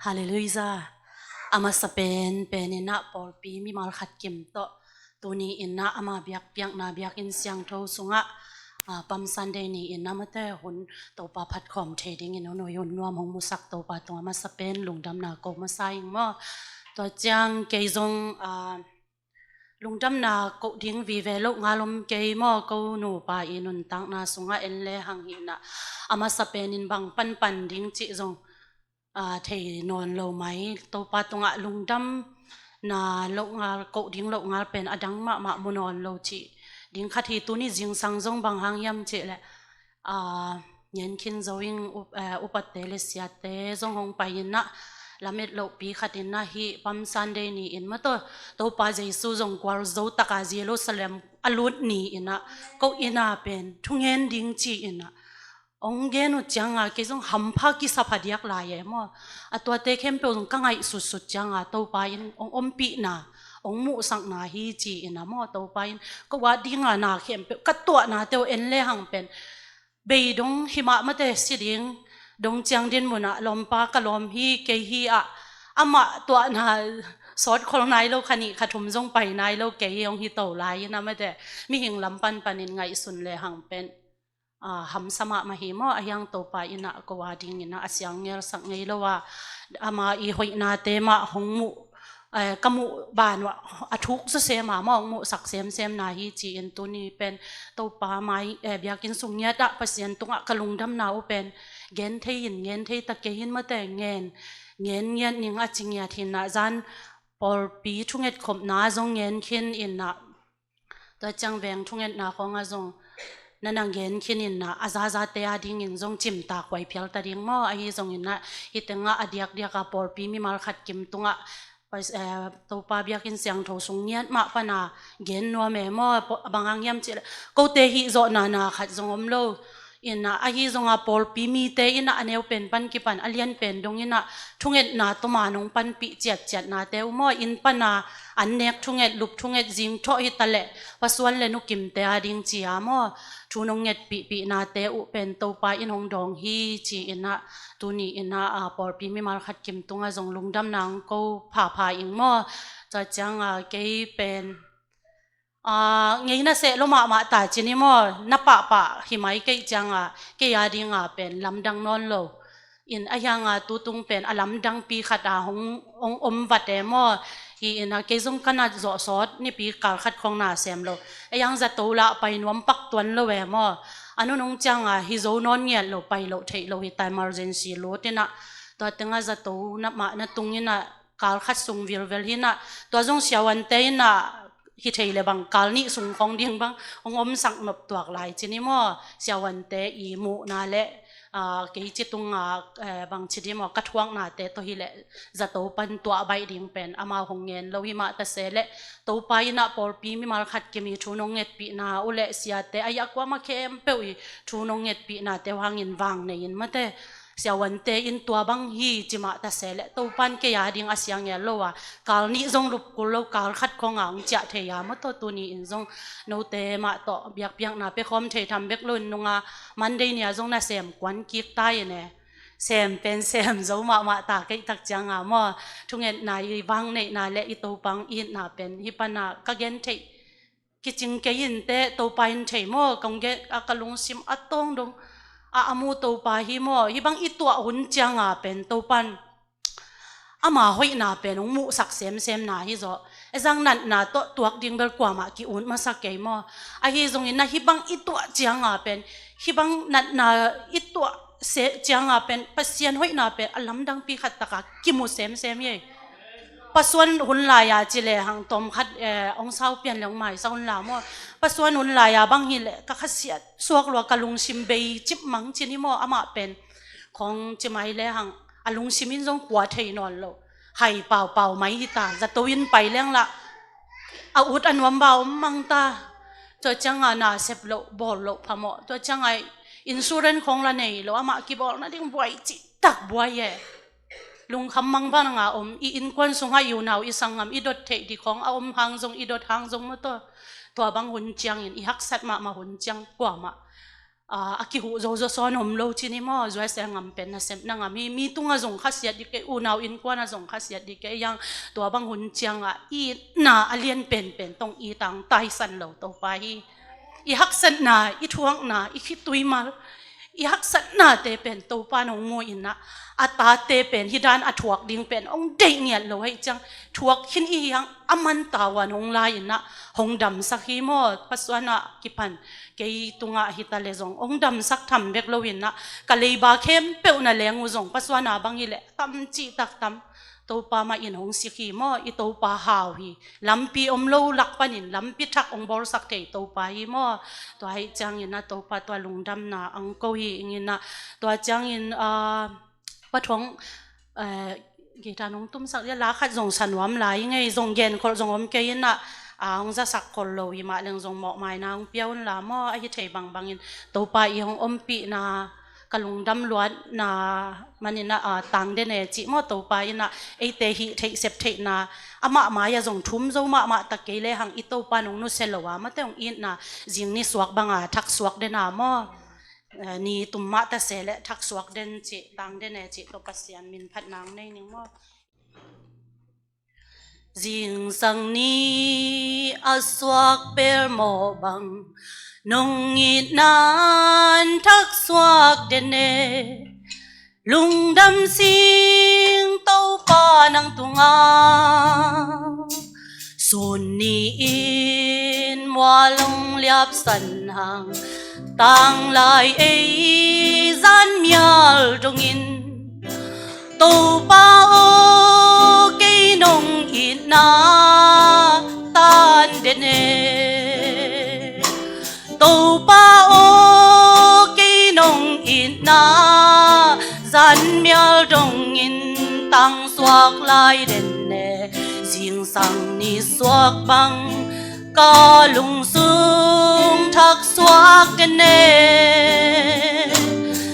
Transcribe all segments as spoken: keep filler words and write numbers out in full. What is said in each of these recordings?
Halleluiah. A masa pen pen inah pawlpi mimal khat kim tawh tuni inah ama biakpiakna biakinn siangtho sungah, ah, Palm Sunday ni inah mate hun Topa phatkhawm thei dingin hun ui hun nuam hong musak Topa tungah masa pen lungdamna ko masa ing maw. Tua ciang kei zong, ah, lungdamna koh ding vive loh ngal om kei maw, ko nupa i nuntakna sungah en le hang hi inah a masa penin bang panpan ding cih zong, ah, thei nawn lo mai. Topa tungah lungdamna loh ngal, koh ding loh ngal pen a dang mahmah mu nawn lo cih ding khat hi. Tuni zingsang zong bang hang hiam cih leh, ah, ngen khin zo ing, up-, eh, upate le siate zong hong pai inah lamet lohpi khat inah hih Palm Sunday ni in mate Topa Jesu zong gualzo taka Jerusalem a lut ni inah ko inah pen thungen ding ci inah hong gen uh cianga kei zong hampha kisa phadiak lai e maw. A tuate khempeuh zong ka ngaihsutsut cianga Topa in hong ompihna hong muhsakna hi ci inah maw, Topa in ko a dinga na khempeuh ka tuahnate uh en le hang pen bei dong hi mah mate si ding, dong ciang din munah lawmpa ka lawm hi kei hi ah, amah tuahna sawt khol nai lo, kha nih kha thum zong pai nai lo kei hi hong hi to lai inah mate mihing lam panpanin ngaihsun le hang pen, ah, hamsa mahmah hi maw. A hiang Topa inah ko a ding inah a siang ngelsak ngei lo a, ama i hoihnate mah hong muh, eh, ka muh ban uh a thuk zawsem a maw hong muhsak semsem na hi ci in tuni pen Topa mai, eh, biakinn sung ngiat ah Pasian tungah ka lungdamna uh pen gen thei in, gen thei ta kei hin mate ngen, ngen ngiat ning a ci ngiat hi inah zan pawlpi thunget khopna zong ngen khin inah tua ciang veng thungetna khawngah zong na na ngen khin inah a zazate a dingin zong cimtak huai phial ta ding maw. Ahi zong inah hih tengah a diakdiak a pawlpi mimal khat kim tungah Pais-, eh, Topa biakinn siangtho sung ngiat mah pana gen nuam e maw. Bang hang hiam cih leh kote hih zawhna na khat zong om lo inah, ahi zonga pawlpi mite inah a neu pen pan kipan a lian pen dong inah thungetna tawma nong panpih ciatciatnate uh maw, inn pana an nek thunget, lup thunget, zing thawh hi ta leh pasuan le nukimte a ding ci a maw thu nong ngetpihpihnate uh pen Topa in hong dawng hi ci inah tuni inah, ah, pawlpi mimal khat kim tungah zong lungdamna hong ko phapha ing maw. Tua cianga kei pen, ah, ngei na seh lo mahmah ta ci ni maw, na pahpah hi mai kei cianga kei a dinga pen lamdang nawn lo in a hianga tutung pen a lamdangpi khat a hong, hong om vat e maw. Hi inah kei zong ka na zawh sawt nipi kal khat khong na sem lo. A hiang zato lah pai nuam pak tuan lo e maw. A nunung cianga hi zo nawn ngiat lo, pai loh theih lo hi ta, emergency lut inah tua tengah zato na mah na tung inah kal khat sung vilvel hi inah tua zong siavuante inah hi thei le bang kal nih sung khong ding bang hong omsak nop tuak lai ci ni maw. Siavuante i muhna le, ah, kei ci tunga, eh, bang ci ding maw, ka thuaknate tawh hi leh zato pan tuah baih ding pen amau hong ngen lo hi mah ta se leh Topa inah pawlpi mimal khat kim i thu nong ngetpihna uh le siate a hiah kuamah khempeuh i thu nong ngetpihnate uh hangin vang nei in mate siavuante in tua bang hi ci mah ta se leh Topa in kei a ding a siang ngel lo a kal nih zong lupkul lo, kal khat khong a hong ciah thei a maw. Tua tuni in zong note mah tawh biakpiakna pia khawm thei tham bek lo in nunga Monday ni a zong na sem kuan kik ta in e. Sem pen sem zo mahmah ta kei tak cianga maw thungetna i vang neihna le i Topa hong itna pen hih pana ka gen theih kicing kei inteh Topa in thei maw. Kong gen a ka lungsim a tawng dong a a mu Topa hi maw. Hih bang i tuah hun cianga pen Topa in ama hoihna pen hong muhsak semsem na hi zaw. E zang natna tawh tuak ding bel kuamah ki-ut masa kei maw. Ahi zongin na hih bang i tuah cianga pen, hih bang natna i tuah se cianga pen Pasian hoihna pen a lamdangpi khat taka kimu semsem hi. Pasuan hun lai-a ci le hang tawm khat, eh, hong sau pian le hong maisa hun la maw. Pasuan hun lai-a bang hi le ka khasiat suak lua, ka lungsim bei cip mang ci ni maw. Amah pen khong ci mai le hang a lungsim in zong khua thei nawn lo. Hai paupau mai hi ta, zato in pai leng lah a ut a nuam ba om mang ta. Tua cianga na sep loh bawl loh phamawh. Tua cianga insurance khong la nei lo, amah kibawlna ding buai cihtak buai e. Lungkham mang banga om, i innkuan sungah i unau i sanggam i dot theih ding khong a om hang zong, i dot hang zong maw tua. Tua bang hun ciangin i haksat mahmah hun ciang kuamah a, a kihuh zo zawsawn om lo cin hi maw. Zuaisia ngam pen nasepna ngam hi. Mi tungah zong khasiat dih kei, unau innkuanah zong khasiat dih kei, yang tua bang hun ciangah itna a lian penpen tong it a hong taisan lo Topa hi. I haksatna, i thuakna, i khitui mal, i haksatnate pen Topa in hong mu in ah, a tate pen hih dan a thuak ding pen hong deih ngiat lo ahih ciang, thuak khin i hi hang, a man tavuan hong la in ah, hong damsak hi maw. Pasuan ah kipan kei tungah hi ta leh zong hong damsak tham bek lo in ah, ka leiba khempeuh na leng uh zong pasuan ah bang hi leh tam cihtak tam, Topa mah in hong sik hi maw. I Topa hau hi. Lampi om lo lak panin lampi thak hong bawlsak thei Topa hi maw. Tua ahih ciangin ah Topa tua lungdamna hong ko hi ing in ah, tua ciangin, ah, Pa Thong, eh, guitar nong tumsak dia, la khat zong sa nuam lai ing ei, zong genkholh zong om kei in ah, ah, hong zasak khol lo hi mah leng zong mawhmaina hong pia un la maw. Ahi thei bangbangin Topa i hong ompihna, ka lungdam luatna manin ah, ah, tang den e cih maw. Topa in ah eite hih theih sep theihna, amah mai-ah zong thum zo mahmah ta kei lehang, i Topa in hong nusia lo a, amaute hong itna zing ni suak banga thak suak den a maw. Eh, ni tum mah ta se leh thak suak den cih, tang den e cih tawh Pasian min phatna hong nei ning maw. Zingsang ni a suak pelmawh bang, nong itna in thak suak den e. Lungdam sing Topa nang tungah. Sun ni-in mual hong liapsan hang, tanglai ei zan mial dongin, Topa aw, kei nong itna tan den e. Topa aw, kei nong itna zan mial dongin tang suak lai den e. Zingsang ni suak bang, ka lungsung thak suak den e.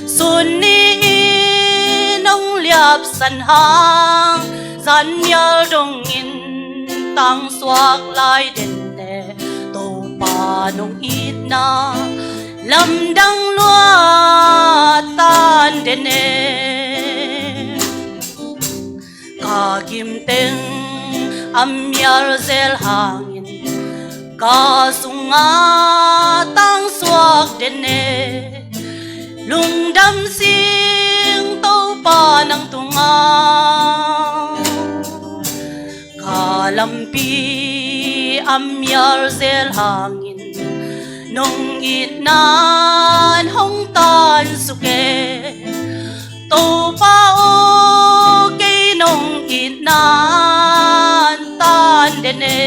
Sun ni-in hong liapsan hang, zan mial dongin tang suak lai den e. Topa nong itna lamdang lua tan den e. Ka gimteng a mial zel hangin, ka sungah tang suak den e. Lungdam sing Topa nang tungah. Ka lampi a mial zel hangin, nong itna in hong tan suk e. Topa aw, kei nong itna in tan den e.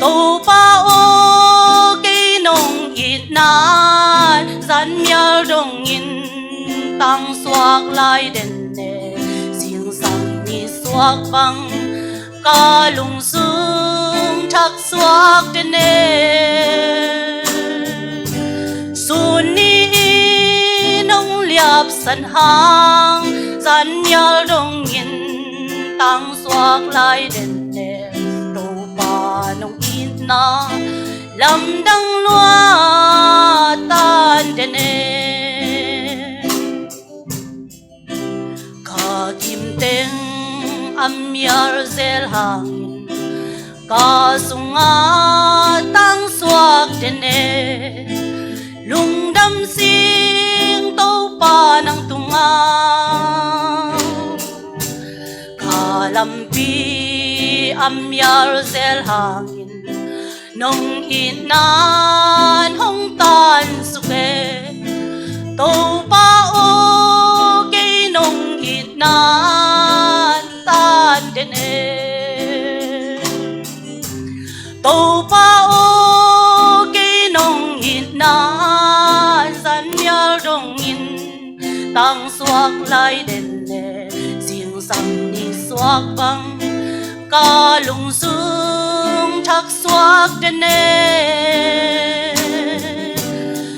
Topa aw, kei nong itna in zan mial dongin tang suak lai den e. Zingsang ni suak bang, ka lungsung thak suak den e. Sun ni-in hong liapsan hang, zan mial dongin tang suak lai den e. Topa nong itna lamdang lua tan den e. Ka gimteng a mial zel hangin, ka sungah tang suak den e. Lungdam sing Topa nang tungah. Ka lampi a mial zel hangin, nong itna in hong tan suk e. Topa aw, kei nong itna in tan den e. Topa aw, kei nong itna in zan mial dongin tang suak lai den e. Zingsang ni suak bang, ka lungsung thak suak den e.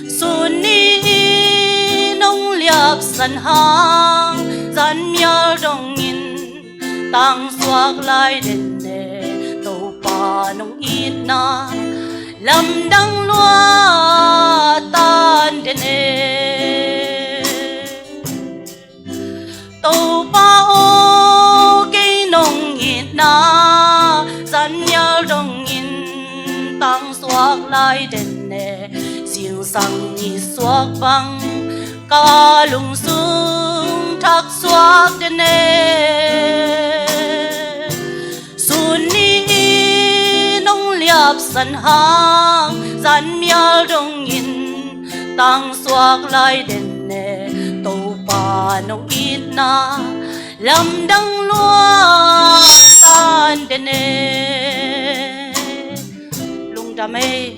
Sun ni-in hong liapsan hang, zan mial dongin tang suak lai den e. Topa nong itna Lamdang lua tan den e. Topa aw, kei nong itna zanmial dongin tangsuak lai den e. Zingsang nisuak bang ka lungsung thaksuak den e. Sun ni-in nong liapsan hang zanmial dongin tangsuak lai den e. Topa nong itna lamdang lua tan den e. Lungdam ei.